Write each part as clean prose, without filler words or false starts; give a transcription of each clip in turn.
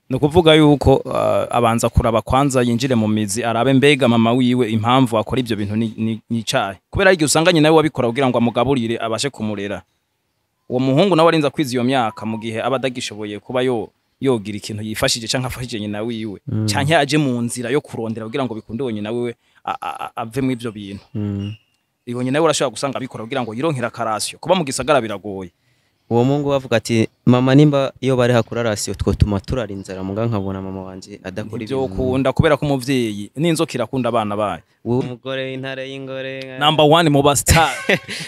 Ni ukuvuga yuko abanza kuraba kwanza, yinjire mu mizi, arabe mbega mama wiwe impamvu akora ivyo bintu ni icahe, kubera igihe usanga nyina we wabikora kugira ngo amugaburire, abashe kumurera. Uwo muhungu nawe arinza kwiza iyo myaka, mu gihe aba adagishoboye kuba yo yogira ikintu yifashije canke afashije nyina wiwe, canke aje mu nzira yo kurondera kugira ngo bikunde uwo nyina wiwe ave mu ivyo bintu. Iyo nyina we urashobora gusanga abikora kugira ngo yironkere akarasiyo. Kuba mu gisagara biragoye. Uwo mungu bavuga ati: "Mama, nimba iyo bari hakura ration, twotuma turara inzara, muga nkabona mama wanje adakora Ibyo ibintu." Ukunda kubera ko umuvyeyi n'inzoka irakunda abana bayo. Wowe umugore w'intare y'ingore. Number one mu ba star.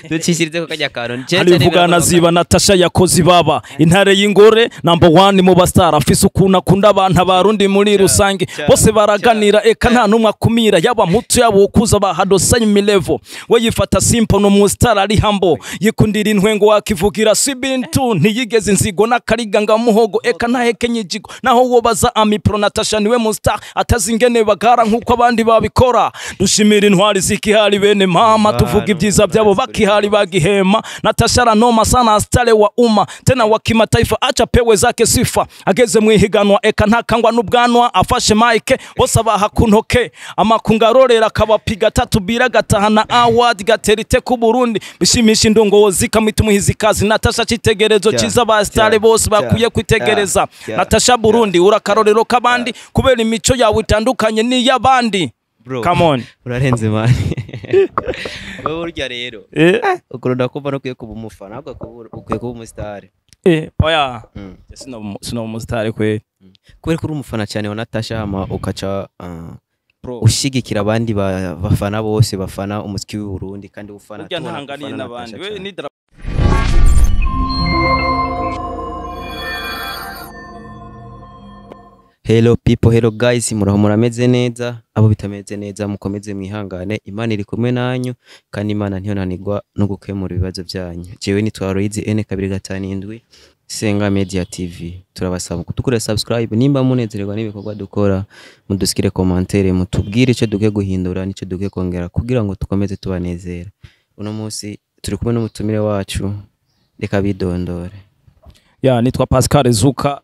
Ducishirize ko kajya kantu. Arivugana ziba Natasha yakoze ibaba, intare y'ingore, number one mu ba star, afise ukuntu akunda abantu, abarundi muri rusange bose baraganira, eka nta numwe akumira, yaba muto yaba ukuza, bahadosanye imilevo. We yifata simple, no mu star ari humble, yikundira intwengo, wakivugira si bintu, ntiyigeze inzigo n'akariga nga muhogo, eka ntahekenye ijigo naho wobaza amipro. Natasha niwe mu star atazi ingene bagara nk'uko abandi babikora. Dushimira intwari zikihari, bene mama, tuvuga ibyiza byabo bakihari bagihema. Natasha aranoma sana, stare wa umma tena wa kimataifa, acha pewe zake sifa. Ageze mu ihiganwa, eka ntakangwa n'ubwanwa, afashe mic bose abaha ku ntoke, amakunga arorera, akabapiga tatu bira, gatahana award, gatera iteka Burundi, bishimisha indongozi, kamwita umuhizikazi. Natasha citegerezo ciza, ba star bose bakwiye kwitegereza. Natasha Burundi, urakarorero k'abandi kubera imico yawe itandukanye n'iy'abandi. Bro. Come on. Urarenze man. Wowe urya rero ukunda kumva no ukwiye kuba umufana, ahubwo ukwiye kuba umusitari. Oya. Sino umusitari kwe. Kubera ko uri umufana cyane wa Natasha, hama ukaca Bro. ushigikira abandi bafana bose bafana umuziki w'u Burundi, kandi ufana Burya tubona ko ntanganiye ufana n'abandi. Natasha We cyane. ni Hello people, hello guys, muraho, murameze neza? Abo bitameze neza mukomeze mwihangane, Imana iri kumwe nanyu kandi Imana ntiyonanirwa no gukemura ibibazo byanyu. Jewe nitwa Aloyizi N257, Senga Media TV. Turabasaba kutukura subscribe nimba munezererwa n'ibikorwa dukora, mudusikire commentaire, mutubwire icyo dukwiye guhindura n'icyo dukwiye kongera kugira ngo tukomeze tubanezera. Uno munsi turi kumwe n'umutumire wacu, reka bidondore. Ya, nitwa Pascal Zuka,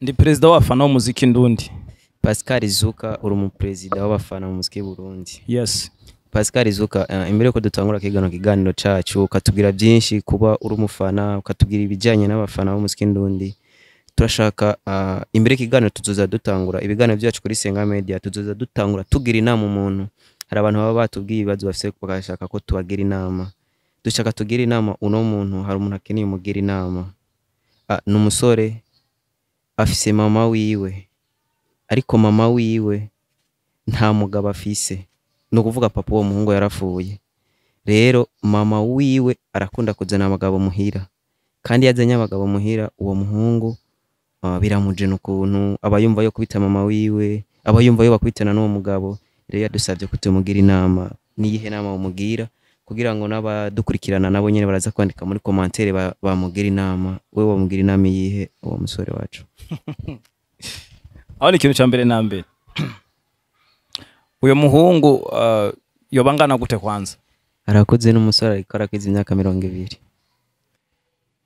ndi perezida w'abafana w'umuziki ndundi. Pascal Zuka, uri umuperezida w'abafana mu muziki w'u Burundi. Yes. Pascal Zuka, imbere yuko dutangura kigano kiganiro cacu, ukatubwira byinshi kuba uri umufana, ukatubwira ibijyanye n'abafana b'umuziki ndundi. Turashaka imbere y'ikiganiro, tuzoza dutangura ibiganiro byacu kuri Senga Media, tuzoza dutangura tugira inama umuntu. Hari abantu baba batubwiye ibibazo bafise, bagashaka ko tubagira inama. Dushaka tugira inama uno muntu, hari umuntu akeneye umugira inama. Ni umusore afise mama wiwe, ariko mama wiwe nta mugabo afise, ni ukuvuga papa uwo muhungu yarapfuye. Rero mama wiwe arakunda kuzana abagabo muhira, kandi iyo azanye abagabo muhira, uwo muhungu biramujena ukuntu aba yumva yo kubita mama wiwe, aba yumva yo bakubitana n'uwo mugabo. Rero yadusabye ko tumugira inama. Niyihe nama umugira kugira ngo n'abadukurikirana nabo nyene baraza kwandika muri commentaire bamugira inama? Wewe wamugira inama iyihe uwo musore wacu? Aho ni ikintu cya mbere na mbere, uyo muhungu yoba angana gute kwanza? Arakuze, n'umusore, ariko arakiza imyaka 20.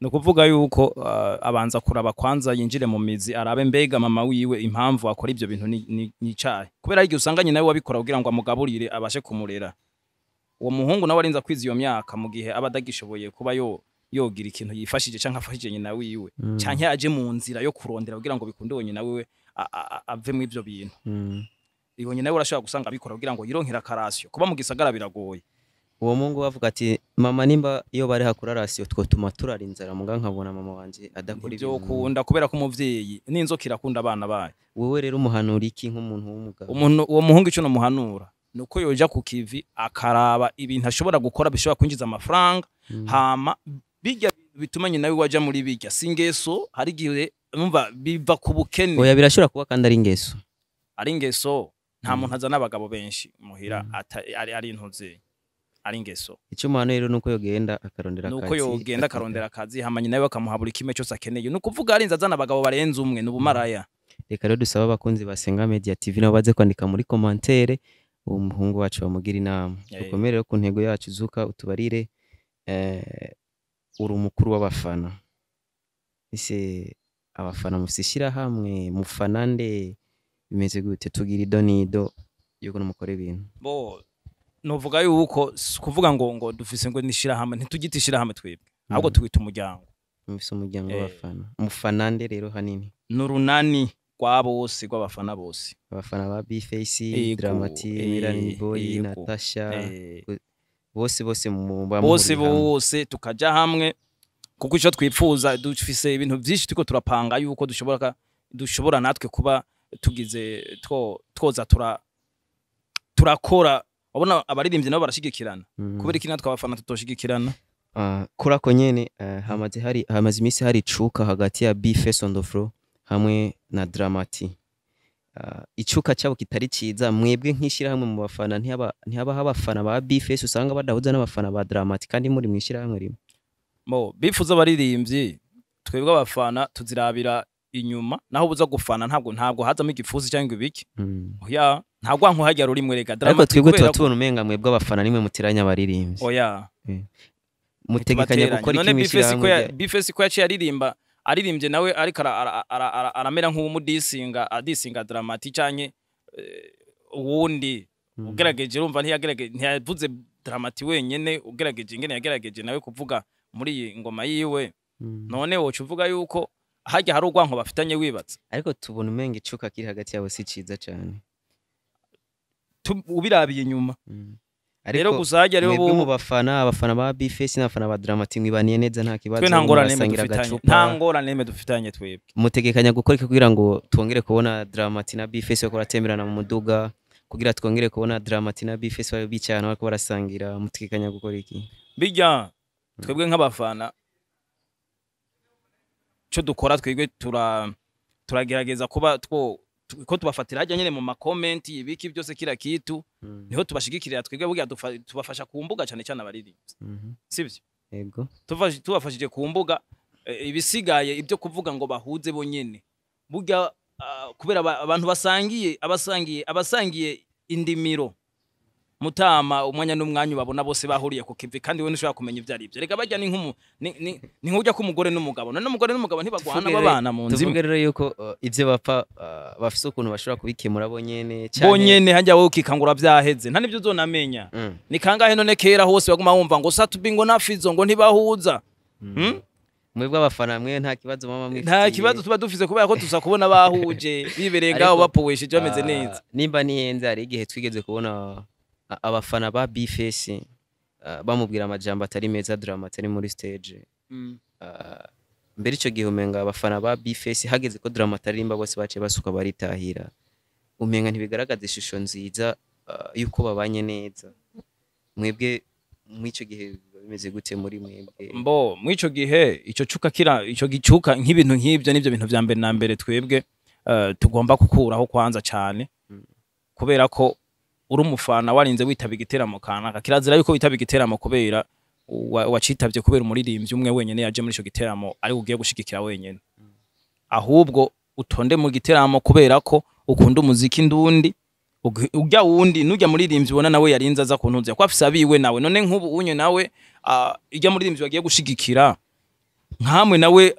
Ni ukuvuga yuko abanza kuraba kwanza, yinjire mu mizi, arabe mbega mama wiwe impamvu akora ivyo bintu ni icahe, kubera igihe usanga nyina we wabikora kugira ngo amugaburire, abashe kumurera. Uwo muhungu nawe arinza kwiza iyo myaka, mu gihe aba adagishoboye kuba yo yogira ikintu yifashije canke afashije nyina wiwe, canke aje mu nzira yo kurondera kugira ngo bikunde uwo nyina wiwe ave mu ivyo bintu. Iyo nyina we urashobora gusanga abikora kugira ngo yironkere akarasiyo. Kuba mu gisagara biragoye. Uwo mungu bavuga ati: "Mama, nimba iyo bari hakura ration, twotuma turara inzara, muga nkabona mama wanje adakora Ibyo ibintu." ukunda kubera ko umuvyeyi n'inzoka irakunda abana bayo. Wewe rero umuhanura iki nk'umuntu w'umugabo? Umuntu, uwo muhungu, ico nomuhanura nuko yoja ku kivi, akaraba ibintu ashobora gukora bishobora kwinjiza amafaranga. Hama bijya bituma nyina wiwe aja muri bijya si ingeso, hari igihe numva biva ku bukene. Oya, birashobora kuba kandi ari ingeso. Ari ingeso, nta muntu azana abagabo benshi muhira ari intuze ari ingeso. Icyo umuhanuye rero nuko yogenda akarondera Nuko akazi. yogenda akarondera akazi, hama nyina wiwe akamuha buri kimwe cyose akeneye. Ni ukuvuga arinze azana abagabo barenze umwe ni ubumaraya. Reka rero dusaba abakunzi ba Senga Media TV nabo baze kwandika muri commentaire uwo muhungu wacu bamugira inama. Dukomere rero ku ntego yacu. Zuka, utubarire, uri umukuru w'abafana, ese Abafana mufise ishirahamwe, mufana nde, bimeze gute? Tugira ido nido yuko mukora ibintu. Bo, novuga yuko si kuvuga ngo dufise ngo nishirahamwe, ntitugite ishirahamwe twebwe, ahubwo tugita umuryango. Mufise umuryango w'abafana. Mufana nde rero hanini? N'urunani rwa bose, rw'abafana bose. Abafana ba Bface, Ego, Dramati, Melanin Boy, ego. Natasha, bose bose muba Bose. muri hamwe. Bose tukaja hamwe, kuko ico twipfuza, dufise ibintu vyinshi turiko turapanga yuko dushobora natwe kuba tugize twoza turakora. Wabona abaririmbyi nabo barashigikirana, kubera iki natwe abafana tutoshigikirana? Ah, kuri ako nyene, hamaze iminsi hari icuka hagati ya Bface on the floor hamwe na Dramati. Icuka cyabo kitari ciza. Mwebwe nk'ishirahamwe mu bafana, ntihaba abafana ba Bface usanga badahuza n'abafana ba Dramati kandi muri mw'ishirahamwe rimwe? Mo bifuza abaririmbyi, twebwe abafana tuzirabira inyuma. Naho buza gufana, ntabwo hazamo igipfusi cyangwa ibiki. Oya, nta rwanko hajya rurimwe rega. Ariko Dramati twebwe kubera tuba tubona umenga mwebwe abafana nimwe mutiranya abaririmbyi. Oya. Mutegekanya Ntitubateranye. gukora iki None Bface ko mw'ishirahamwe Bface ko yaciye aririmba, aririmbye nawe ariko aramera nk'uwumudisinga, adisinga Dramati canke uwundi. Ugerageje urumva ntiyagerageje, ntiyavuze Dramati wenyene. Ugerageje ingene yagerageje nawe kuvuga muri iyi ngoma yiwe, none woca uvuga yuko hajya hari urwanko bafitanye wibatse? Ariko tubona umenga icuka kiri hagati yabo si ciza cane. Ubirabiye inyuma rero, Ariko gusa hajya rero mwebwe mu bo bafana, abafana ba Bface n'abafana ba Dramati, mwibaniye neza, nta kibazo? Twe nta ngorane n'imwe Murasangira dufitanye. agacupa? Nta ngorane n'imwe dufitanye twebwe. Mutegekanya gukora iki kugira ngo twongere kubona Dramati na Bface bariko baratemberana mu muduga, kugira twongere kubona Dramati na Bface bari bicaye ahantu bariko barasangira? Mutegekanya gukora iki? Bijya twebwe nk'abafana, cyo dukora twebwe, turagerageza kuba two ko tubafatira hajya nyene mu makomenti, ibiki byose, kila kitu, niho tubashigikirira twebwe. Burya tubafasha ku mbuga cyane cyane abaririmbyi, sivyo? Yego. Tubafashije ku mbuga, ibisigaye ibyo kuvuga ngo bahuze bonyene, burya kubera abantu basangiye, abasangiye indimiro, mutama, umwanya n'umwanya ubabona bose bahuriye ku kivi, kandi we ntushobora kumenya ibyo ari byo. Reka bajya ni nk'umu ni nk'ujya k'umugore n'umugabo. None umugore n'umugabo ntibagwana babana mu nzu Tuvuge imwe? rero yuko ivyo bapfa, bafise ukuntu bashobora kubikemura bonyene Bonyene. Hajya wowe ukikangura byaheze, nta nibyo uzonamenya. Ni kangahe none kera hose baguma wumva ngo Satubi ngo na Fizo ngo ntibahuza? Mwebwe abafana mwe nta kibazo mama mwifitiye? Nta kibazo tuba dufise, kubera ko tuza kubona bahuje, bibereye ngaho, Ariko, bapuwesheje, bameze neza. Nimba niyenze, hari igihe twigeze kubona abafana ba Bface bamubwira amajambo atari meza Drama atari muri stage. Mbere ico gihe umenga abafana ba Bface, hageze ko Drama ataririmba, bose baciye basuka baritahira. Umenga ntibigaragaza ishusho nziza yuko babanye neza. Mwebwe mw'ico gihe biba bimeze gute muri mwebwe? Mbo mw'ico gihe ico cuka kira ico gicuka nk'ibintu nk'ibyo, nivyo bintu vya mbere na mbere twebwe tugomba gukuraho kwanza cyane, kubera ko uri umufana warinze witaba igiteramo kanaka, kirazira yuko witaba igiteramo kubera wacitavye kubera umuririmbyi umwe wenyene yaje muri ico giteramo ari ugiye gushigikira wenyene. Ahubwo utonde mu giteramo kubera ko ukunda umuziki ndundi. Urya wundi nujya muririmbyi ubona nawe yarinze aza kuntuza ko afise abiwe nawe. None nk'ubu unye nawe ijya muririmbyi bagiye gushigikira nkamwe nawe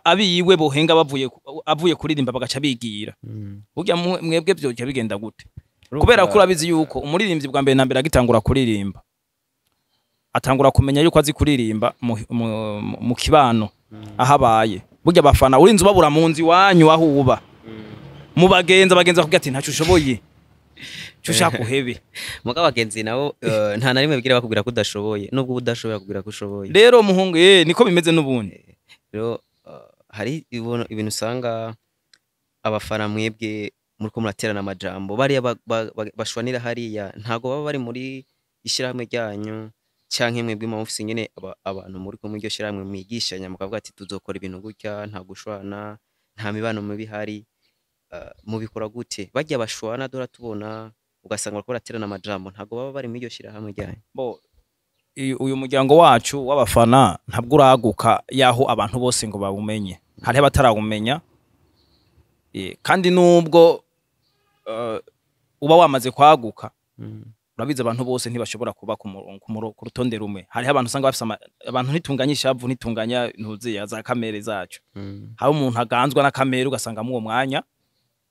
abiyiwe bohenga bavuye avuye kuririmba bagaca bigira, burya mwebwe byoja bigenda gute? Kubera ko urabizi yuko umuririmbyi bwa mbere na mbere agitangura kuririmba, atangura kumenya yuko azi kuririmba mu kibano aho abaye. Burya abafana urinze ubabura mu nzu iwanyu aho uba, mu bagenzi, abagenzi bakubwira ati ntacyo ushoboye, cyo ushaka uhebe. Muga abagenzi nabo nta na rimwe bigira bakubwira ko udashoboye, nubwo uba udashoboye bakubwira ko ushoboye. Rero muhungu, niko bimeze n'ubundi. Rero hari ibintu usanga abafana mwebwe muriko muraterana amajambo, bariya bashwanira hariya ntago baba bari muri ishirahamwe ryanyu, canke mwebwe muba mufise ingene abantu muri kumwe iryo shirahamwe mwigishanya, mukavuga ati tuzokora ibintu gutya, nta gushwana, nta mibano mibi ihari. Mubikora gute? Barya bashwana dora tubona ugasanga bariko baraterana amajambo, ntago baba bari muri iryo shirahamwe ryanyu? Bo uyu muryango wacu w'abafana ntabwo uraguka yaho abantu bose ngo bawumenye, hariho abatarawumenya. Kandi nubwo uba wamaze kwaguka, Urabizi, abantu bose ntibashobora kuba ku murongo, ku rutonde rumwe. Hariho abantu usanga bafise abantu ntitunganya ishavu, ntitunganya ntuziya za kamere zacu. Hari umuntu aganzwa na kamere, ugasanga mu uwo mwanya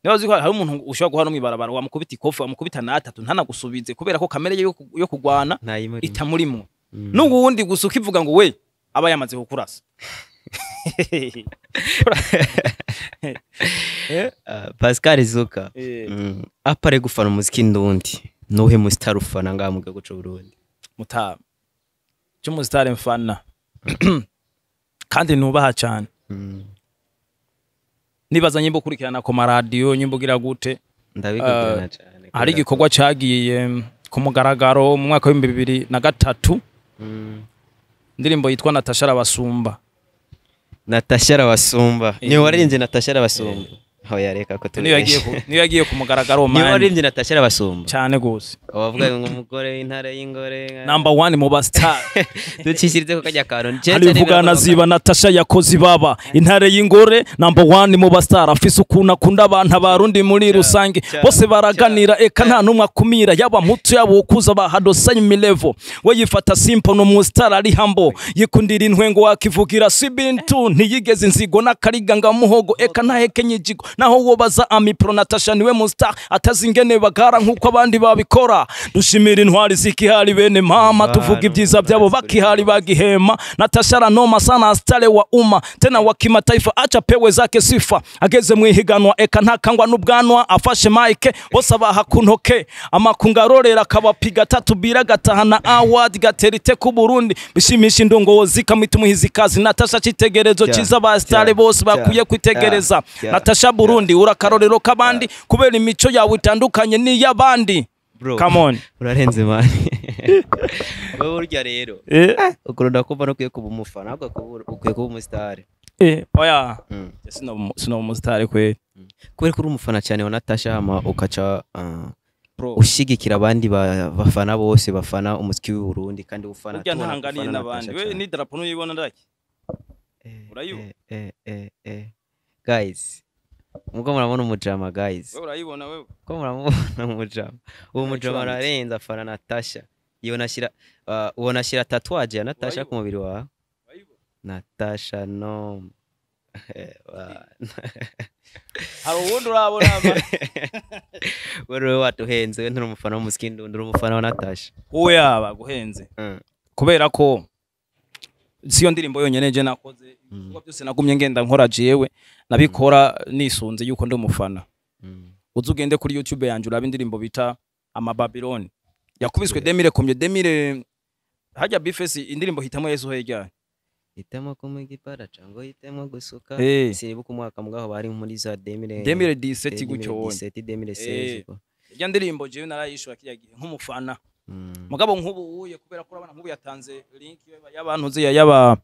niba uzi ko hari umuntu ushobora guhura no mw'ibarabara, wamukubita ikofi, wamukubita n'atatu, ntanagusubize, kubera ko kamere ye yo kugwana Ntayimurimo. itamurimwo. N'uwundi gusa ukivuga ngo we aba yamaze kukurasa. Pascal Zuka. Eh. Apare gufana umuziki ndundi, nuhe mustar ufana ngaha mu gihugu c'u Burundi? Mutama cy'umusitari mfana kandi nubaha cyane, nibaza nyimba ukurikirana ku maradiyo, nyimba ugira gute. Ndabikurikirana cyane. Hari igikorwa cagiye ku mugaragaro mu mwaka w'2003, indirimbo yitwa Natasha Arabasumba. Natasha Arabasumba? Ni waririmbye Natasha Arabasumba? Aho yareka ko Niyo yagiye ku mugaragaro, Ni man. waririmbye Natasha Arabasumba? Cyane gose. Wavuga ngo umugore w'intare y'ingore. Number one mu ba star. Ducishirize ko kajya kantu. Arivugana ziba Natasha yakoze ibaba, intare y'ingore, number one mu ba star, afise ukuntu akunda abantu, abarundi muri rusange bose baraganira, eka nta numwe akumira, yaba muto yaba ukuza, bahadosanye milevo. We yifata simple, no mu star ari humble, yikundira intwengo, wakivugira sibintu, ntiyigeze inzigo n'akariga nga muhogo, eka ntahekenye ijigo naho wobaza amipro. Natasha niwe mu star atazi ingene bagara nk'uko abandi babikora. Dushimira intwari zikihari, bene mama, tuvuga ibyiza byabo bakihari bagihema. Natasha aranoma sana, stare wa umma tena wa kimataifa, acha pewe zake sifa. Ageze mu ihiganwa, eka ntakangwa n'ubwanwa, afashe mike bose abaha ku ntoke, amakunga arorera, akabapiga tatu bira, gatahana award, gatera ite ku Burundi, bishimisha indongozi, kamita umuhizikazi. Natasha citegerezo ciza, ba stare bose bakwiye kwitegereza. Natasha Burundi, urakarorero k'abandi kubera imico yawe itandukanye n'iy'abandi. Bro. Come on. Urarenze, man. Wewe urya rero ukunda kumva no ukwiye kuba umufana, ahubwo ukwiye kuba umusitari. Oya, sino umusitari kweli. Kubera ko uri umufana cyane wa Natasha, hama ukaca Bro. ushigikira abandi bafana bose bafana umuziki w'u Burundi, kandi ufana Burya tubona ko ntanganiye ufana n'abandi. Natasha We cyane. ni darapo nuyibona ndaki? Urayibona? Guys, muko murabona umujama, guys. Wewe urayibona wewe? Ko muramubona umujama, uwo mujama Yacuranitse. ararenze, afana Natasha. Iyo nashyira uwo nashyira tatouage ya Natasha ku Urayibona? mubiri wawe. Urayibona? Natasha no. Hari uwundi urabona ama? Wewe watuhenze, we nturi umufana w'umuziki ndundi, uri umufana wa Natasha. Oya, baguhenze. Kubera ko siyo ndirimbo yonyene je nakoze, ibikorwa byose nagumye ngenda nkora jewe nabikora nisunze yuko ndi umufana. Uze ugende kuri YouTube yanje urabe indirimbo bita Amababiloni, yakubiswe 2000 komye 2000 hajya bifesi indirimbo hitamo Yesu hirya. Hitamo kumwe igipara cyangwa hitamo gusuka. Sinibuka umwaka, mugabo bari muri za 2000 2017 gutyo wonye. 2017, 2016 uko. Irya ndirimbo jewe narayishura kirya gihe nk'umufana. Mugabo nk'ubu uye, kubera ko urabona nk'ubu yatanze link y'abantu uzi yaba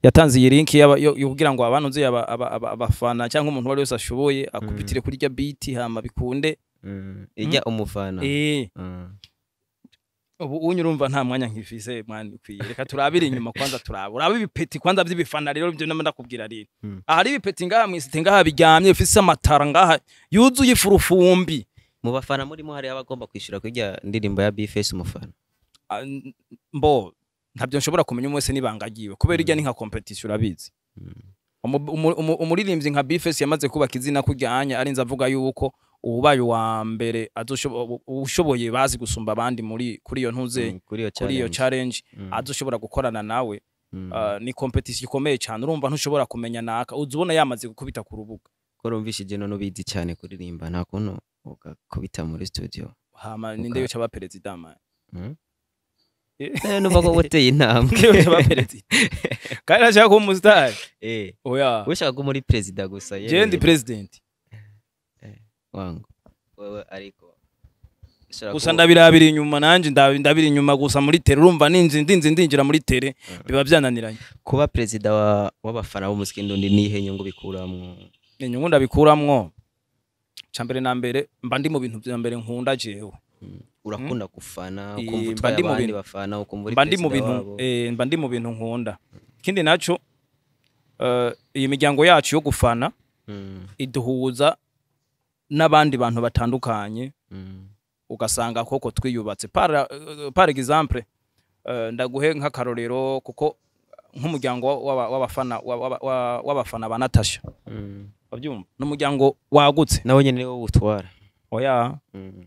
yatanze iyi link yo kugira ngo abantu uzi abafana cyangwa umuntu uwo ari wese ashoboye akubitire kuri irya beat hama bikunde. Ijya umufana. Ubu unyu urumva nta mwanya nkifise, mwana ukwiye. Reka turabire inyuma kwanza, turabe urabe ibipeti kwanza by'ibifana rero, ibyo nama ndakubwira rero. Ahari ibipeti ngaha mw'isite ngaha biryamye, bifise amatara ngaha yuzuye ifurufumbi. Mu bafana murimo hari abagomba kwishyura kuri irya ndirimbo ya Bface umufana? Ah, mbo ntabyo nshobora kumenya umwe wese n'ibanga ryiwe, kubera irya ni nka competition, urabizi. Umuririmbyi nka Bface yamaze kubaka izina kuryanya, arinze avuga yuko ubaye uwa mbere ushoboye bazi gusumba abandi muri kuri iyo ntuze, Kuri iyo kuri iyo challenge. challenge, azoshobora gukorana nawe. Ni competition ikomeye cyane, urumva ntushobora kumenya naka uza ubona yamaze gukubita ku rubuga. Ko rumvishije none ubizi cyane kuririmba, nta kuntu ugakubita muri studio? Hama ninde yoca aba perezida, man? Numva ko uteye intambwe. Ninde yoca aba perezida kandi ashaka kuba umusitari? Oya. Ushaka ko muri perezida gusa? Je ndi president. Wangu wewe, ariko ushobora Gusa ndabirabira inyuma nanje, ndabira inyuma gusa muri tere, urumva ninzi ndinzi ndinjira muri tere biba byananiranye. Kuba perezida w'abafana b'umuziki ndundi, nihe nyungu bikuramwo? Inyungu ndabikuramwo, ca mbere na mbere mba ndi mu bintu vya mbere nkunda jewe. Urakunda gufana, Eh, ukumva mba utwaye ndi mu abandi bintu- bafana, ukumva uri mba ndi mu perezida bintu wabo. Mba ndi mu bintu nkunda. Ikindi naco, iyi miryango yacu yo gufana iduhuza n'abandi bantu batandukanye. Ugasanga koko twiyubatse. Par exemple, ndaguhe nk'akarorero, kuko nk'umuryango w'abafana w'abafana ba Natasha, wabyumva, n'umuryango wagutse. Nawe nyene niwo utwara? Oya.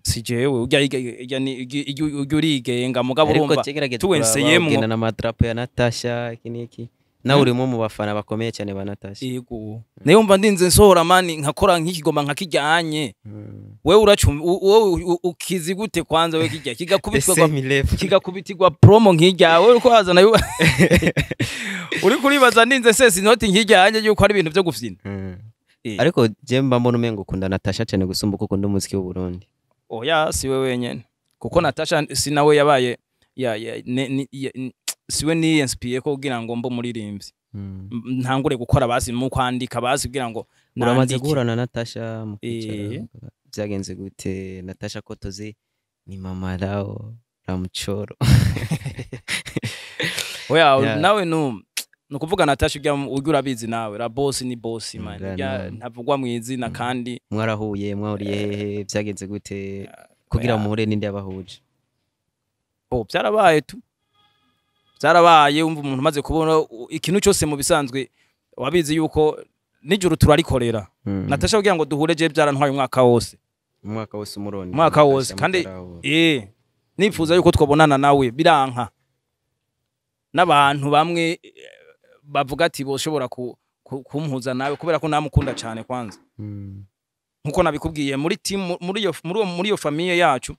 Si jewe ujya ijya ni ujya urigenga, mugabo Ariko urumva tugerageza tuwenseyemwo. Ugenda n'amadrapo ya Natasha, iki n'iki, nawe urimo mu bafana bakomeye cyane ba Natasha. Yego, nayo mva ndinze nsohora mani nkakora nk'ikigoma nkakijyanye. Wewe uracum wowe ukizi gute kwanza we kijya kigakubitwa The same level. Kikakubitirwa promo nk'ijya wewe uriko hazana uri kuribaza ndinze sesi inoti nk'ijyanye yuko ari ibintu byo gufyina. Ariko je mba mbona umengo ukunda Natasha cyane gusumba uko ukunda umuziki w'u Burundi. Oya, si we wenyene, kuko Natasha si nawe yabaye ya, ne, ni, ya, siwe ni inspire ko kugira ngo mbe umuririmbyi, ntangure gukora basi mu kwandika basi kugira ngo Uramaze nandike. guhura na Natasha mu kwicara? Eh. Byagenze gute? Natasha ko tuzi ni mama lao Ramchoro. Oya. Yeah. Nawe nu nukuvuga Natasha ujya urabizi nawe, la boss ni boss man. Ujya ntavugwa mu izina kandi. Mwarahuye, mwahuriye hehe? Byagenze gute kugira Oya. muhure? N'indi yabahuje? Bo byarabaye tu, byarabaye. Umva, umuntu umaze kubona ikintu cyose mu bisanzwe wabizi yuko nijoro turarikorera. Natasha kugira ngo duhure je byarantwaye umwaka wose. Umwaka wose umurundi? Umwaka wose, kandi nifuza yuko twabonana nawe biranka, n'abantu bamwe bavuga ati boshobora kumpuza nawe kubera ko namukunda cyane kwanza. Nkuko nabikubwiye, muri team, muri iyo famille yacu,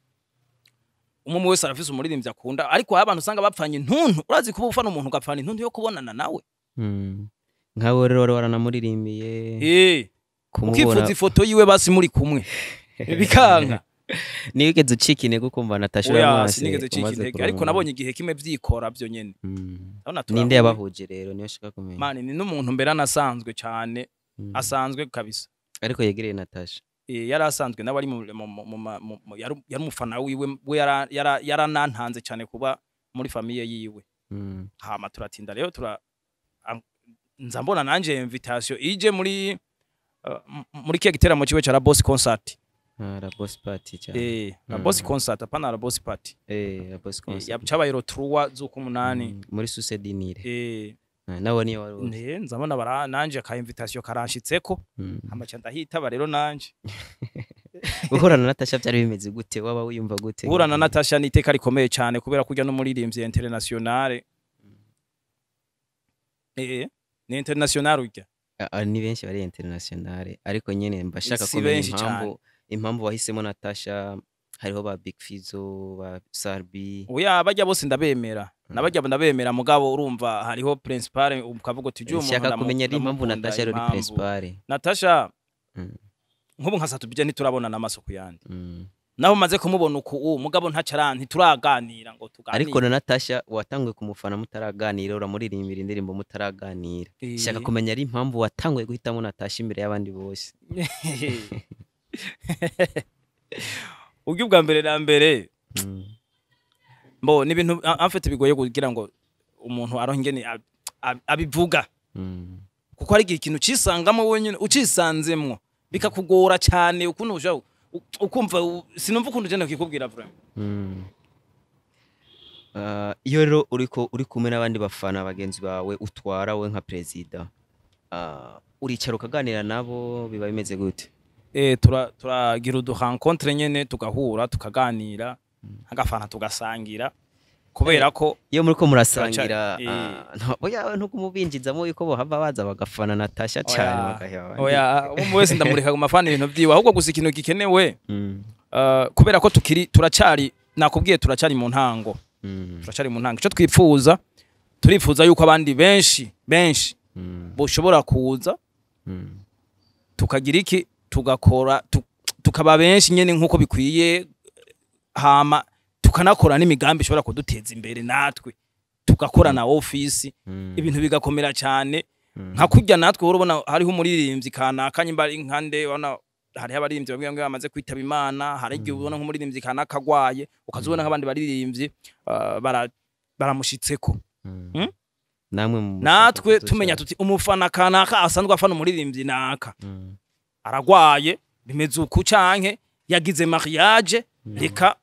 umwe wese arafise umuririmbyi akunda, ariko hari abantu usanga bapfanye intuntu. Urazi kuba ufana umuntu ugapfana intuntu yo kubonana nawe? Nkawe rero wari waranamuririmbiye, kumubona Ukifuza ifoto yiwe basi muri kumwe bikanka. Nigeze ucika intege ukumva Natasha Oya, uramwase? sinigeze cika Umaze intege, kurumva? ariko nabonye igihe kimwe vyikora byo nyene. Urabona Ninde turahuye. yabahuje rero? Niyo nshaka kumenya. Mani, ni n'umuntu mbere anasanzwe cyane, asanzwe kabisa. Ariko yegereye Natasha? Yari asanzwe nawe ari mu, mu, mu, mu, mu, mu yari umufana wiwe we, yaranantanze cyane kuba muri famille yiwe. Hama turatinda rero nza mbona nanje invitation ije muri muri kiya giteramo ciwe ca La Boss Concert. Ah, La Boss Party cyane. La Boss Concert, apana La Boss Party. La Boss Concert. Cabaye le 3 z'ukumunani. Muri Source du Nil. Ah, nawe niyo wari uri? Nze nza mbona bara nanje ka invitation karanshitseko. Hama ca ndahitaba rero nanje. Guhura na Natasha byari bimeze gute? Waba wiyumva gute? Guhura na Natasha ni iteka rikomeye cyane, kubera kurya n'umuririmbyi international, ni international urya. Ah, ah, ni benshi bari international, ariko nyene mba shaka Si kumenya benshi impamvu wahisemo Natasha. Hariho ba Big Fizzo, ba Sarbi. Oya, bajya bose ndabemera, nabajya ndabemera, mugabo urumva hariho principal ukavuga uti uyu muntu Nshaka kumenya ari impamvu ndamukunda, Natasha ari impamvu. principal. Natasha, nk'ubu nka Satubije ntiturabona n'amaso ku yandi. Naho maze kumubona uku ubu, mugabo ntacara ntituraganira ngo tuganire. Ariko na Natasha watanguye kumufana mutaraganira, uramuririmbira indirimbo mutaraganira. Shaka kumenya ari impamvu watanguye guhitamo Natasha imbere y'abandi bose. Ubwo ubwa mbere na mbere, mbo ni ibintu en fait bigoye kugira ngo umuntu aronke ingene abivuga, kuko hari igihe ikintu ucisangamo wenyine, ucisanzemwo bikakugora cyane ukuntu ukumva sinumva ukuntu ugenda kikubwira vraiment. Iyo rero uriko uri kumwe n'abandi bafana bagenzi bawe utwara we nka perezida, uricara ukaganira nabo, biba bimeze gute? Turagira udu rencontre nyene, tugahura tukaganira agafana tugasangira, kubera ko Iyo muriko murasangira, oya, ntukumubinjizamo yuko bohava baza bagafana Natasha cyane Oya, bagaheba abandi? Oya, umwe wese ndamureka ku mafana ibintu vyiwe, ahubwo gusa ikintu gikenewe, kubera ko tukiri turacari, nakubwiye, turacari mu ntango. Turacari mu ntango. Ico twipfuza, turifuza yuko abandi benshi benshi boshobora kuza, tukagira iki, tugakora, tukaba benshi nyene nkuko bikwiye, hama tukanakora n'imigambi ishobora kuduteza imbere, natwe tugakora na office, ibintu bigakomera cyane, nka kurya natwe uhora ubona hariho umuririmbyi kanaka, nyimba ari nkande, urabona hariho abaririmbyi bamwe bamwe bamaze kwitaba Imana, hari igihe ubona nk'umuririmbyi kanaka agwaye, ukaza ubona nk'abandi baririmbyi baramushitseko. Namwe mu Natwe tumenya tuti umufana kanaka asanzwe afana umuririmbyi naka aragwaye bimeze uku, canke yagize mariage. Reka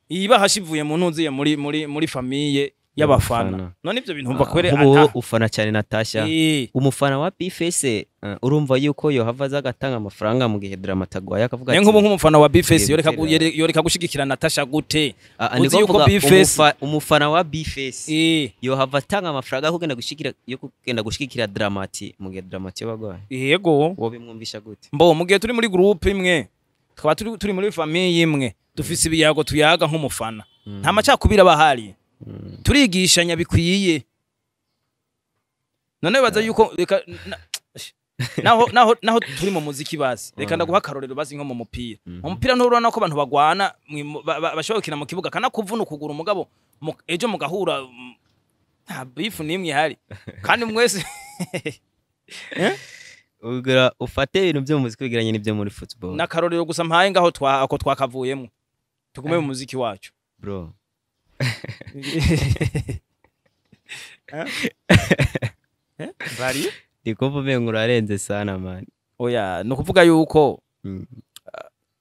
iyi ivuye mu ntuziye muri famille y'abafana. Y'abafana. None ivyo bintu mva kwere Nk'ubu ata ufana cyane Natasha, umufana wa B-Face, urumva yuko yohava aza agatanga amafaranga mu gihe Drama atagwaye, akavuga Ne, ati nk'ubu nk'umufana wa B-Face Tugiye yoreka gutera. yoreka gushigikira Natasha gute? Ah, Uzi niko yuko mvuga, B-Face umufana wa B-Face yohava atanga amafaranga yo kugenda gushigikira Dramati mu gihe Dramati yabagwaye? Yego. Wo bimwumvisha gute? Mbo mu gihe turi muri groupe imwe, tukaba turi muri famille imwe, dufise ibiyago tuyaga nk'umufana, nta macakubiri aba ahari, turigishanya bikwiye. None baza yuko reka naho turi mu muziki, basi reka ndaguha akarorero, basi nko mu mupira. Mu mupira nturabona ko abantu bagwana, bashobora gukina mu kibuga kanakuvuna ukuguru, umugabo ejo mugahura, nta beef n'imwe ihari kandi mwese. Ugira ufate ibintu byo mu muziki bigeranye n'ibyo muri football. N'akarorero gusa mpaye ngaho, twa ako twakavuyemo, tugume mu muziki wacu. Bro. Eh? Eh? Bari Ndi kumva umengo urarenze sana, man. Oya, ni ukuvuga yuko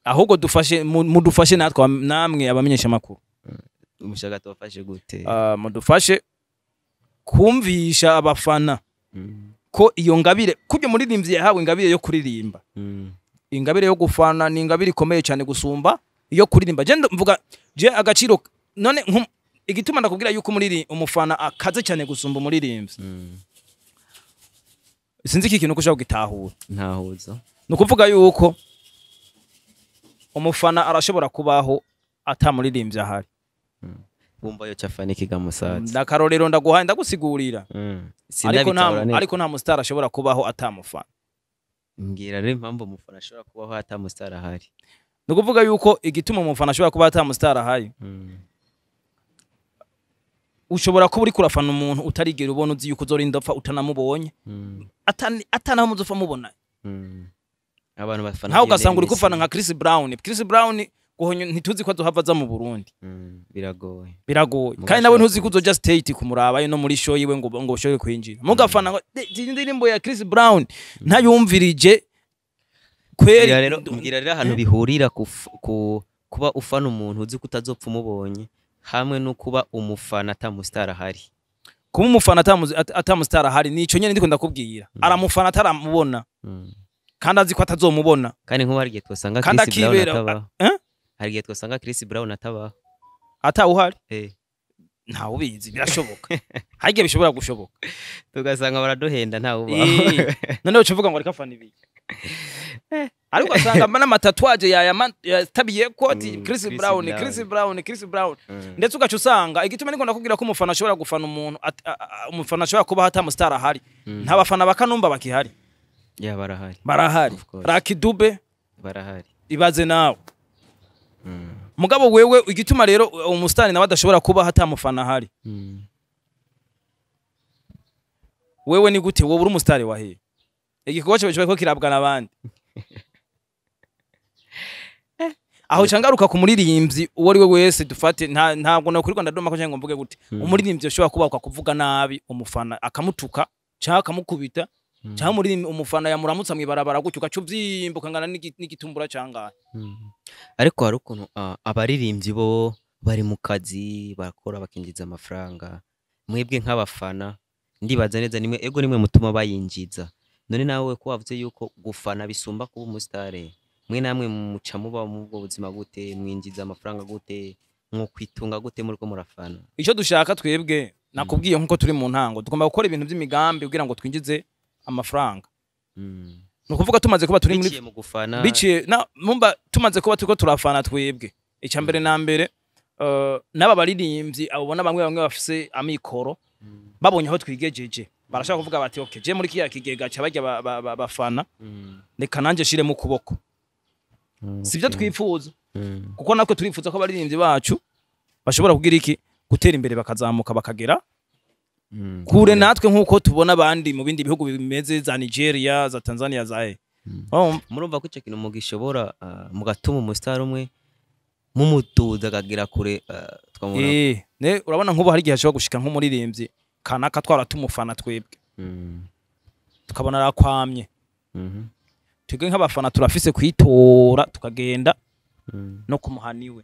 ahubwo dufashe, mudufashe natwe, namwe abamenyesha amakuru. Umushaka tubafashe gute? Mudufashe kumvisha abafana ko iyo ngabire, kurya umuririmbyi yahawe ingabire yo kuririmba, ingabire yo gufana ni ingabire ikomeye cyane gusumba iyo kuririmba. Je mvuga je agaciro none igituma ndakubwira yuko umufana akaze cyane gusumba umuririmbyi, sinzi iki kintu ko ushobora kugitahura. Ntahuza. Ni ukuvuga yuko umufana arashobora kubaho atamuririmbyi ahari. Wumva yo cafana ikiga musaza. Ndakarorero ndaguhaye, ndagusigurira. Ariko nta Sindabitahura neza. Ariko nta mustar ashobora kubaho atamufana. Mbwira rero impamvu umufana ashobora kubaho atamustar ahari. Ni ukuvuga yuko igituma umufana ashobora kuba atamustar ahari, ushobora kuba uriko urafana umuntu utarigera ubona, uzi yuko uzorinda upfa utanamubonye, atanaho muzopfa mubona. Abantu bafana Nkaho Lionel ugasanga uri Messi. kufana nka Chris Brown. Chris Brown guhonyo ntituzi ko azohava aza mu Burundi. Biragoye. Biragoye. Muga Kandi nawe ashobora ntuzi ko uzoja state kumuraba no muri show yiwe ngo ushobore kwinjira, mugafana ngo "De- indirimbo ya Chris Brown ntayumvirije kweri." Mbwira rero ahantu bihurira ku kuba ufana umuntu uzi ko utazopfa umubonye hamwe no kuba umufana atamustar ahari. Kuba umufana atamustar ahari, nico nyene ndiko ndakubwira. Aramufana ataramubona kandi azi ko atazomubona. Kandi nk'ubu hari igihe twasanga Kandi Chris Brown akibera atabaho. Eh? Hari igihe twasanga Chris Brown atabaho. Atawuhari. Eh. Ntawe ubizi, birashoboka, hari igihe bishobora gushoboka. Tugasanga baraduhenda, ntawe ubaho. None uca uvuga ngo ariko afana ibiki, ariko ugasanga n'amatatouage yatabiye ko ati Chris Chris Brown, Brown. Chris Brown, Chris Brown. Ndetse ugaca usanga igituma niko ndakubwira ko umufana ashobora gufana umuntu umufana ashobora kubaho atamustar ahari, nta bafana bakanumba bakihari. Ya, barahari. Barahari. Of course. Lucky Dube. Barahari. Ibaze nawe. Mugabo wewe, igituma rero umusitari nawe adashobora kubaho atamufana ahari, wewe ni gute wowe uri umusitari wahehe, igikorwa cyawe kiba ko kirabwa n'abandi? Aho cangaruka ku muririmbyi uwo ari we wese, dufate ntabwo nakurirwa ndadoma ko cyangwa ngo mvuge gute, umuririmbyi ashobora kubakwa kuvuga nabi umufana, akamutuka cyangwa akamukubita, cyangwa umuririmbyi umufana yamuramutsa mwibarabara gutyo, ugaca uvyimba ukangana n'igitumbura cangahe. Ariko hari ukuntu abaririmbyi bo bari mu kazi, barakora bakinjiza amafaranga. Mwebwe nk'abafana, ndibaza neza nimwe, ego, nimwe mutuma bayinjiza. None nawe ko wavuze yuko gufana bisumba kuba umusitare, mwe namwe muca muba mu bwo buzima gute? Mwinjiza amafaranga gute? Mwo kwitunga gute muriko murafana? Icyo dushaka twebwe, nakubwiye nkuko turi mu ntango, tugomba gukora ibintu by'imigambi kugira ngo twinjize amafaranga. Ni ukuvuga tumaze kuba turi muri Biciye mu gufana. Biciye na mumba, tumaze kuba turiko turafana twebwe, icya mbere na mbere, n'aba baririmbyi abo ubona bamwe bamwe bafise amikoro, babonye aho twigejeje, barashaka kuvuga bati: "Okay, je muri kiya kigega ca barya bafana, reka nanje shiremo ukuboko." Sibyo twifuza? Kuko natwe turifuza ko abaririmbyi bacu bashobora kugira iki, gutera imbere, bakazamuka, bakagera kure natwe nk'uko tubona abandi mu bindi bihugu bimeze za Nigeria, za Tanzania, za he. Murumva ko icyo kintu mugishobora, mugatuma umusitari umwe mumutuza akagera kure, twamubona? Ne urabona nk'ubu hari igihe ashobora gushika nk'umuririmbyi kanaka twara tumufana twebwe, tukabona arakwamye, twebwe nk'abafana turafise kwitora tukagenda. No kumuhaniwe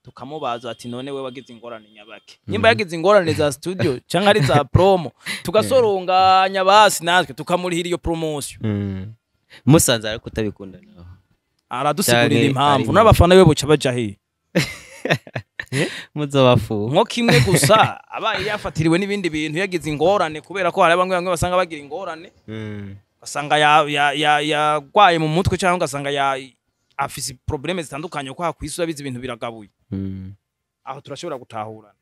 tukamubaza ati: "None we wagize ingorane nyabake?" Nimba yagize ingorane za studio cyangwa ari za promo, tugasoronganya basi natwe tukamurihira iyo promotion. Musanze ariko utabikunda naho? Aradusigurira Canke impamvu. ari- N'abafana be buca baja hehe? Muzobafu. Nko kimwe gusa abaye yafatiriwe n'ibindi bintu, yagize ingorane, kubera ko hari bamwe bamwe basanga bagira ingorane, ugasanga yagwaye mu mutwe cyangwa ugasanga afise problèmes zitandukanye, kuko hakwisi urabizi ibintu biragabuye. Aho turashobora gutahurana.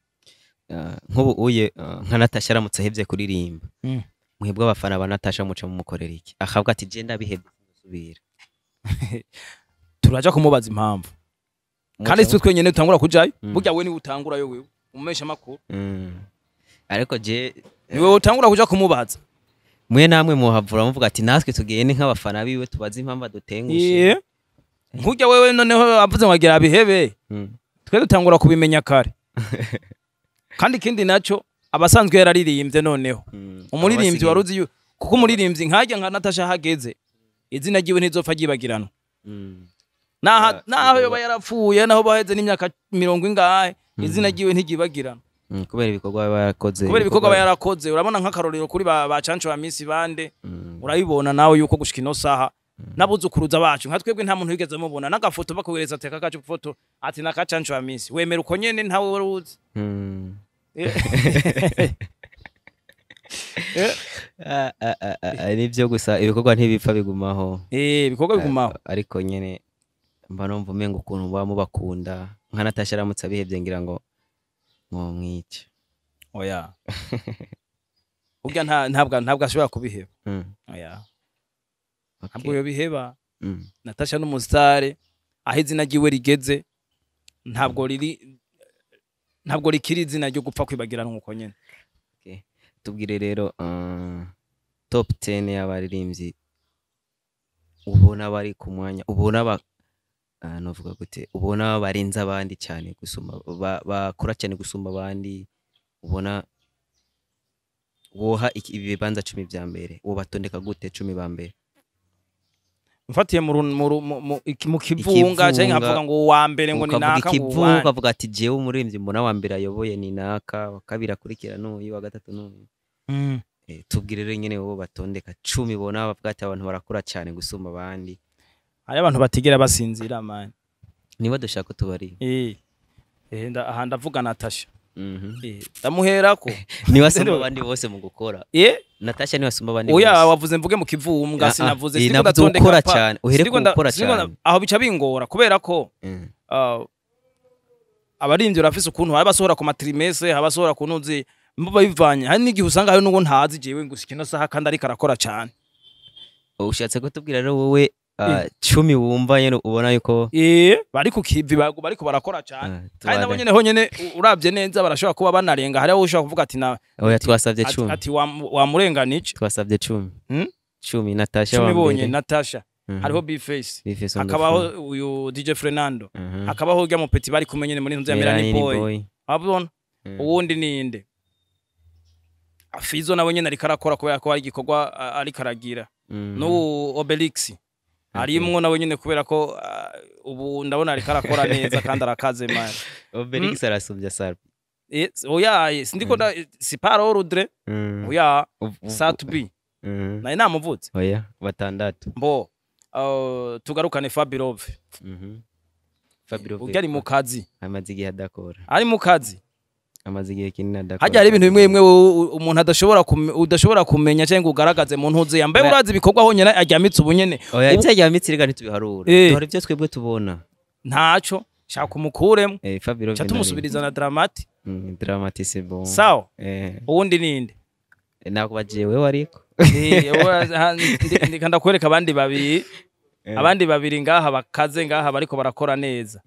Ah, nk'ubu uye nka Natasha aramutse ahevye kuririmba, mwebwe abafana ba Natasha muca mumukorera iki? Akavuga ati: "Je ndabihevye, sinzosubira." Turaja kumubaza impamvu, kandi Muca si twenyene dutangura kujayo. Burya we niwe utangurayo, wewe umesha makuru. Ariko je Niwe utangura kuja kumubaza. Mwe namwe muhavura muvuga ati: "Natwe tugende nk'abafana biwe tubaze impamvu adutengushe." Nkurya wewe noneho avuze ngo agira abihebe, twe dutangura kubimenya kare. Kandi ikindi naco, abasanzwe yararirimbye noneho umuririmbyi wari uzi kuko umuririmbyi nkajya nka Natasha hageze, izina ryiwe ntizopfa ryibagiranwa. Naha naho yoba yarapfuye, naho baheze n'imyaka mirongo ingahe, izina ryiwe ntiryibagirana. Kubera ibikorwa aba yarakoze. Kubera ibikorwa aba yarakoze. Urabona nk'akarorero kuri ba Canco ba Misi bande, urabibona nawe yuko gushika ino saha n'abuzukuruza bacu nka twebwe nta muntu wigeze mubona n'agafoto bakohereza ati: "Aka foto," ati "naka Canco ba Misi," wemera uko nyene, ntawe wari uzi. Ah, ah, ah, ah, nivyo gusa ibikorwa ntibipfa, bigumaho. Ibikorwa bigumaho. Ariko nyene mba numva umenga ukuntu muba mubakunda, nka Natasha aramutse abihevye ngira ngo mwomwica. Oya, burya ntabwo ashobora kubiheba. Oya, ntabwo yobiheba. Natasha n'umusitare, aho izina ryiwe rigeze ntabwo riri, ntabwo rikiri izina ryo gupfa kwibagirana uko nyene. Okay. Tubwire rero top 10 y'abaririmbyi ubona bari ku mwanya, ubona ba novuga gute, ubona barenze abandi cyane gusumba, bakora cyane gusumba abandi, ubona woha ibibanza 10 vya mbere, wobatondeka gute 10 ba mbere? Mfatiye mu ru- mu ru- mu- mu iki- mu kivunga canke nkavuga ngo uwa mbere ngo ni Ukavuga naka, ngo ikivunga, uwa ukavuga ati: "Jewe umuririmbyi mbona wa mbere ayoboye ni naka, wa kabiri akurikira n'uyu, wa gatatu n'uyu." Tubwire rero nyene wowe batondeka 10 bona bavuga ati abantu barakora cyane gusumba abandi. Hari abantu batigera basinzira, man. Niba dushaka ko tubari. Aha ndavuga Natasha. Ndamuherako. Niwe asumba abandi bose mu gukora. Natasha niwe asumba abandi Oya, bose. wavuze mvuge mu kivumbwa. Sinavuze Eh, sindiko navuze ndatondeka gukora cyane, uhere sindiko ku gukora cyane. Aho bica bingora kubera ko abarimvyi barafise ukuntu hari abasohora ku ma trimestres, abasohora ku ntuzi mbo bivanye. Hari n'igihe usanga hari n'uwo ntazi jewe gusa ino saha kandi ariko arakora cyane. Ushatse kutubwira rero wowe 10 wumva nyene ubona yuko Bari ku kivi, bariko barakora cyane, kandi nabo tubare. nyene honyene uravye neza barashobora kuba banarenga. Hari aho ushobora kuvuga ati na Oya, twasabye ati, 10. ati wamurenganije. Twasabye 10. Hmm? 10, Natasha 10 wa bonye mbere. Natasha, hariho Bface, Bface on the hakabaho phone. uyu DJ Fernando, hakabaho urya mupeti bari kumwe nyene muri nzu ya Melanie Melanie Boy, Boy. abona uwundi ninde? Fizo nawe nyene ariko arakora kubera ko hari igikorwa ariko aragira. N'ubu Obelix arimwo nawe nyene kubera ko ubu ndabona ariko arakora neza kandi arakaze, man. Obelix arasumbya Sarp. Oya, sindiko si par ordre. Oya. Sat-B naye namuvutse. Oya, batandatu. Mbo tugarukane Fabirove. Fabio Urya ari mu kazi. Amaze igihe adakora. Ari mu kazi. Amaze igihe kinini adakora. Hajya hari ibintu bimwe bimwe wowe umuntu adashobora udashobora kumenya cyangwa ngo ugaragaze mu ntuze yambaye. Urazi ibikorwa honyine ajyamitse ubu nyene. Oya, ibyo yamitse rega ntitubiharura. Duhora ibyo twebwe tubona. Ntaco shaka umukuremo. Fabio cha tumusubiriza na Dramati. Dramati c'est bon. Sawa. Uwundi ninde? Nakubajiye wewe ariko. Wowe, ndika ndakwereka abandi babiri. Abandi babiri ngaha bakaze, ngaha bariko barakora neza.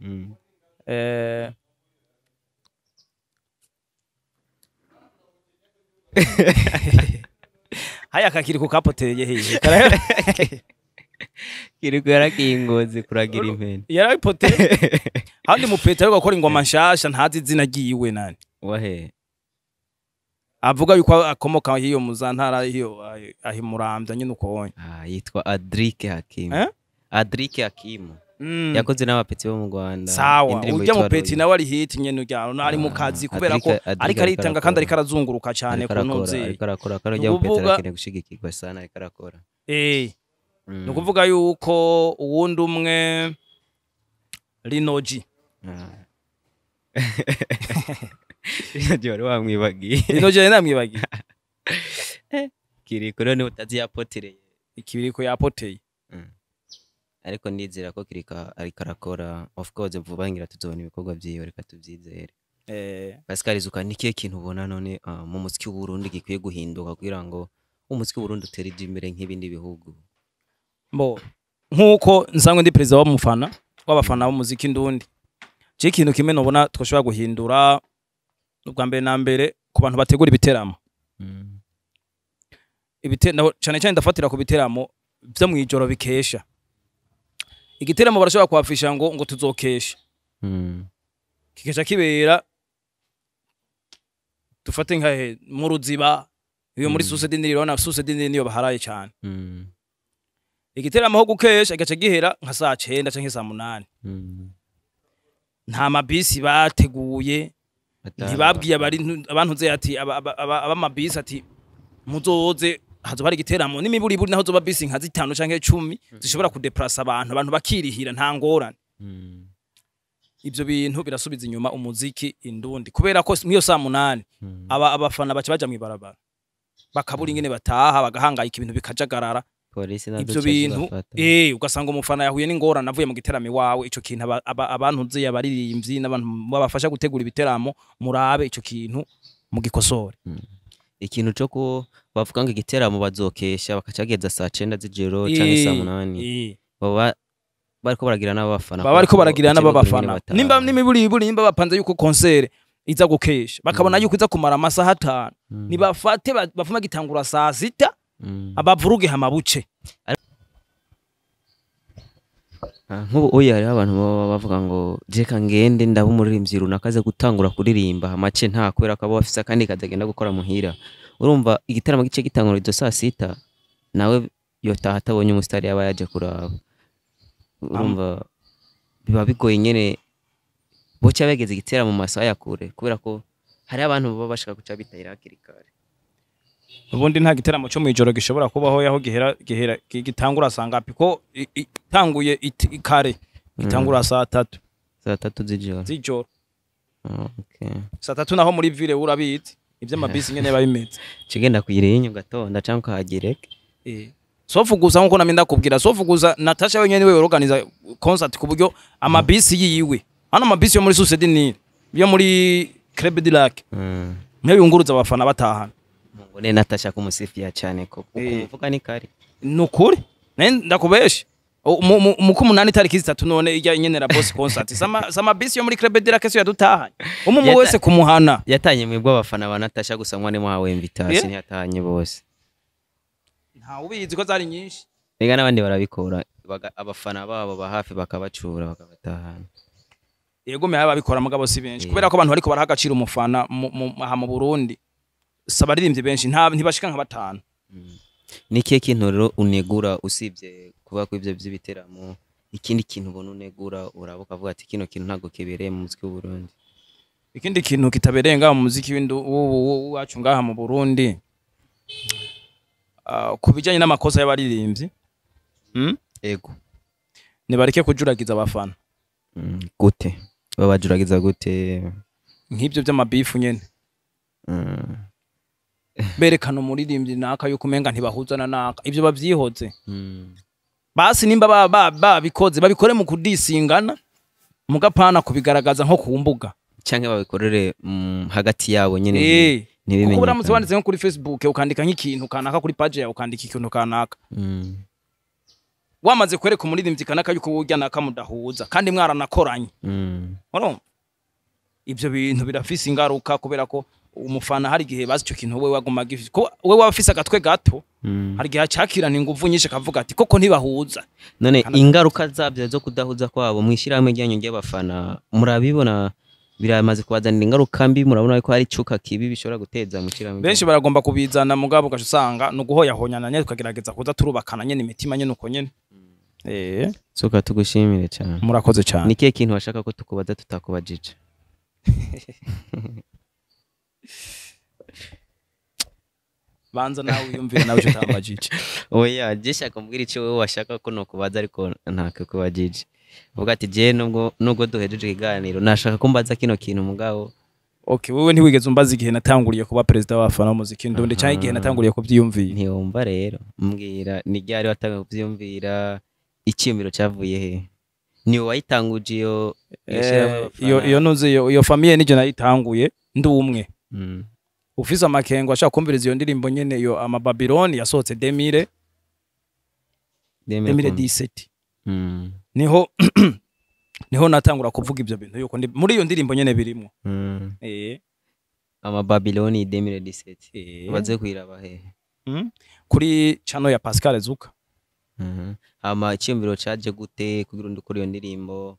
Haya kakiri kukapoteye hehe? Kiriko yarakingoze kuragira impene. Yarapoteye handi mupeta ariko gukora ingoma nshasha, ntazi izina ryiwe nani. Wahe? Avuga yuko akomoka hiyo mu za ntara hiyo ahi Muramvya nyine uko wonye. Ah, yitwa Adrike Hakimu. Eh? Adrike Hakimu. Yakoze n'abapeti bo mu Rwanda. Sawa. Indirimbo Ujya mu yitwa peti Royo. Nawe ari hit nyene, ujya ari mu kazi kubera ko Adrika ariko aritanga kandi arakora. ariko arazunguruka cyane Ariko ku arakora, ntuze. ariko arakora kandi Ni ujya mu peti ukuvuga- arakeneye gushigikirwa sana, ariko arakora. Ni ukuvuga yuko uwundi umwe Linoji. Ah. Linoji wari wamwibagiye. Linoji yari namwibagiye. Kiriko rero niwe utazi yapotereye. Ikibiriko yapoteye. Ariko ndizera ko Kiriko ariko arakora, of course vuba ngira tuzobona ibikorwa vyiwe, reka tuvyizere. Pascal Izuka, ni kihe kintu ubona none mu muziki w'Uburundi gikwiye guhinduka kugira ngo umuziki w'Uburundi utere ija imbere nk'ibindi bihugu? Mbo nkuko nsanzwe ndi perezida w'umufana w'abafana b'umuziki ndundi, je ikintu kimwe nobona twashobora guhindura, ubwa mbere na mbere ku bantu bategura ibiteramo, cyane cyane ndafatira ku biteramo vyo mw'ijoro bikesha. Igiteramo barashobora kuhafisha ngo tuzokesha, kikesha kibera, dufate nka he, mu Ruziba iyo muri Source du Nil, urabona Source du Nil niyo baharaye cyane. Igiteramo aho gukesha igaca gihera nka saa 9 canke saa 8, nta mabisi bateguye. Ntibabwiye abari abantu nze ati abamabisi ati muzoze hazoba hari igiteramo n'imiburiburi, naho zoba bisi nka 5 canke 10 zishobora kudeplasa abantu, abantu bakirihira, nta ngorane. Ivyo bintu birasubiza inyuma umuziki indundi, kubera ko mwiyo saa 8 abafana baca baja mw'ibarabara, bakabura ingene bataha, bagahangayika, ibintu bikajagarara. Polisi nazo Ivyo zica bintu zibafata. Ugasanga umufana yahuye n'ingorane avuye mu giteramo iwawe. Ico kintu abantu nzi abaririmbyi n'abantu babafasha gutegura ibiteramo, murabe ico kintu mugikosore. Ikintu co ko bavuga ngo igiteramo bazokesha bakacageza saa 9 z'ijoro canke saa 8, baba bariko baragira n'abafana. Baba bariko baragira Bace bagura ingene n'abafana bataha. Nimba n'imiburiburi, nimba bapanze yuko concert iza gukesha, bakabona yuko iza kumara amasaha 5, nibafate bafume gitangura saa 6, abavuruge hama buce. Ah, nk'ubu uyu hariho abantu baba bavuga ngo jeka ngende ndaba umuririmbyi runaka aze gutangura kuririmba amace nta, kubera ko aba afise akandi kazi agenda gukora muhira. Urumva igitaramo gice gitangura izo saa 6, nawe yotaha atabonye umusitari yaba yaje kuraba. Urumva biba bigoye nyene, boca begeze igiteramo mu masaha ya kure, kubera ko hariho abantu baba bashaka guca bitahira hakiri kare. Ubundi nta giteramo cyo mw'ijoro gishobora kubaho yaho gihera gitangura saa ngapi, ko itanguye kare gitangura saa 3. Saa 3 z'ijoro. Z'ijoro. Ah, okay. Saa 3 naho muri ville urabizi ivy'amabisi nyene biba bimeze. Cigenda kuyirinyo gatonda canke ukahagireke. Sauf gusa nkuko namye ndakubwira, sauf gusa Natasha wenyene niwe organiza concert ku buryo amabisi yiwe hano, amabisi yo muri Source du Nil, yo muri Club du Lac, niyo yunguruza abafana batahana. Ngo ne Natasha kumusifia cyane ko ukumuvuga ni kare. Nukuri naye ndakubesha. Mu kumunani tariki 3 none ijya nyenera boss concert sama bisi yo muri Club du Lac so yadutahanye umwe wese kumuhana. Yatanye mwebwe abafana ba Natasha gusa, mwane muhawe invitation? Ntiyatanye bose. Nta ubizi ko zari nyinshi. Ega n'abandi barabikora, abafana babo ba hafi bakabacura bakabatahana. Yego, me ababikora mugabo si benshi, kubera ko abantu bariko baraha agaciro umufana aha mu Burundi saba abaririmbyi benshi, nta ntibashika nka 5. Ni ikihe kintu rero unegura usibye kuba ko ivyo vy'ibiteramo? Ikindi kintu ubona unegura, uraba ukavuga ati kino kintu ntabwo kibereye mu muziki w'Uburundi? Ikindi kintu kitabereye ngaha mu muziki wacu ngaha mu Burundi, ku bijanye n'amakosa y'abaririmbyi, Ego. Nibareke kujuragiza abafana. Gute babajuragiza gute? Nk'ibyo by'amabifu nyene, berekana umuririmbyi naka yuko umenga ntibahuza na naka, ibyo bavyihoze. Basi nimba babikoze babikore mu kudisingana, mugapana kubigaragaza nko ku mbuga. Canke babikorere hagati yabo nyene, Kuko ntibimenyekane. uramutse wanditse nko kuri Facebook, ukandika nk'ikintu kanaka kuri page yawe, ukandika ikintu kanaka, wamaze kwereka umuririmbyi kanaka yuko burya naka mudahuza kandi mwaranakoranye, urumva ibyo bintu birafise ingaruka, kubera ko umufana hari igihe bazi ico kintu we waguma gifise, ko we waba afise agatwe gato, hari igihe acakirana inguvu nyinshi akavuga ati koko ntibahuza. None ingaruka zabyo zo kudahuza kwabo mwishirahamwe ryanyu ry'abafana murabibona? Biramaze kubazanira ingaruka mbi? Murabona ko hari icuka kibi bishobora guteza mu ishirahamwe? Benshi baragomba kubizana, mugabo ugaca usanga ni uguhoyahonyana nyene, tukagerageza kuza turubakana nyene imitima nyene uko nyene. Suka tugushimire cyane. Murakoze cyane. Ni kihe kintu washaka ko tukubaza tutakubajije? Banza nawe wiyumvire nawe icyo utambajije. Oya, je shaka mbwira icyo wowe washaka ko nokubaza ariko ntakikubajije. Uvuga ati je nubwo duhejeje ikiganiro nashaka ko mbaza kino kintu mugabo. Okay, wewe ntiwigeze umbaza igihe natanguriye kuba perezida w'abafana b'umuziki ndundi cyangwa igihe natanguriye kubyiyumvira. Ntiwumva rero, mbwira ni ryari watanguye kubyiyumvira, icyiyumviro cyavuye he? Ni wowe wayitanguje iyo shyirahamwe y'abafana? Iyo ntuzi iyo famille nije nayitanguye ndi umwe. Ufise amakengo ashaka kumviriza iyo ndirimbo nyene, iyo Amababiloni yasohotse 2017. Niho natangura kuvuga ibyo bintu yuko muri iyo ndirimbo nyene birimo. Amababiloni 2017. Baze kuyiraba he? Kuri channel ya Pascal Zuka. Hama icyumviro caje gute kugira undi kuri iyo ndirimbo?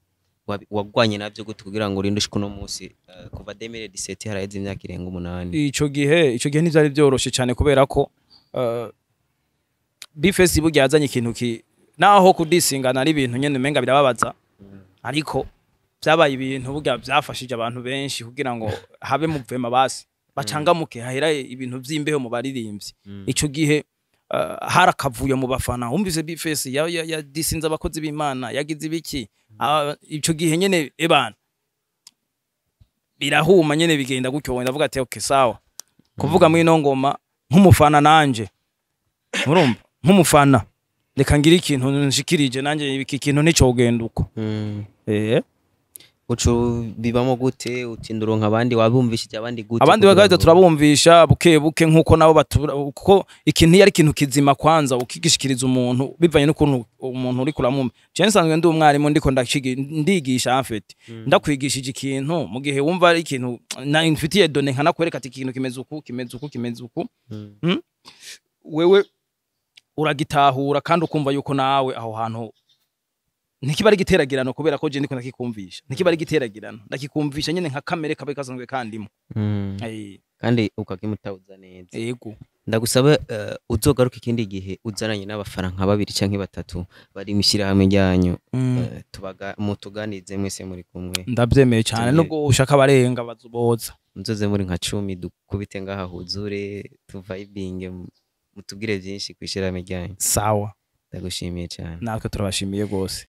Wagwanye navyo gute kugira ngo urinde ushike uno munsi? Kuva 2017 haraheze imyaka irenga 8. Ico gihe ntivyari byoroshe cyane kubera ko B-Face burya yazanye ikintu ki naho kudisingana ari ibintu nyene umenga birababaza, ariko byabaye ibintu burya byafashije abantu benshi kugira ngo habe mu vema basi bacangamuke, hahera ibintu vy'imbeho mu baririmbyi. Ico gihe harakavuyo mu bafana, wumvise B-Face ya disinze abakozi b'Imana, yagize ibiki. Ico gihe nyene ebana birahuma nyene bigenda gutyo, wenda avuga ati okay sawa, kuvuga muri ino ngoma nk'umufana nanje, murumva nk'umufana reka ngira ikintu nshikirije nanje, iki kintu nicogenda uko. Ucu bibamo gute utinda uronka abandi wabumvishije abandi gute? Abandi bagaza turabumvisha buke buke nkuko nabo batura, kuko ikintu yari ikintu kizima kwanza ukigishikiriza umuntu bivanye n'ukuntu umuntu uri kuramumva. Je nsanzwe ndi umwarimu, ndiko ndigisha en fait. Ndakwigishije ikintu mu gihe wumva ari ikintu na mfitiye donne nkanakwereka ati ikintu kimeze uku kimeze uku kimeze uku. Wewe uragitahura kandi ukumva yuko nawe aho hantu ntikiba ari giteragirano, kubera ko je ndiko ndakikumvisha. Ntikiba ari giteragirano, ndakikumvisha nyene nka kamere kabe kasanzwe kandimo. Kandi ukakimutauza neza. Yego. Ndagusaba uzogaruka ikindi gihe uzananye n'abafana nka babiri canke batatu bari mushyira hamwe ryanyu, mutuganize mwese muri kumwe. Ndabyemeye cyane, nubwo ushaka barenga bazuboza. Muzoze muri nka 10 dukubite ngaha huzure tuvibinge, mutubwire byinshi kwishira hamwe ryanyu. Sawa. Ndagushimiye cyane. Natwe turabashimiye gose.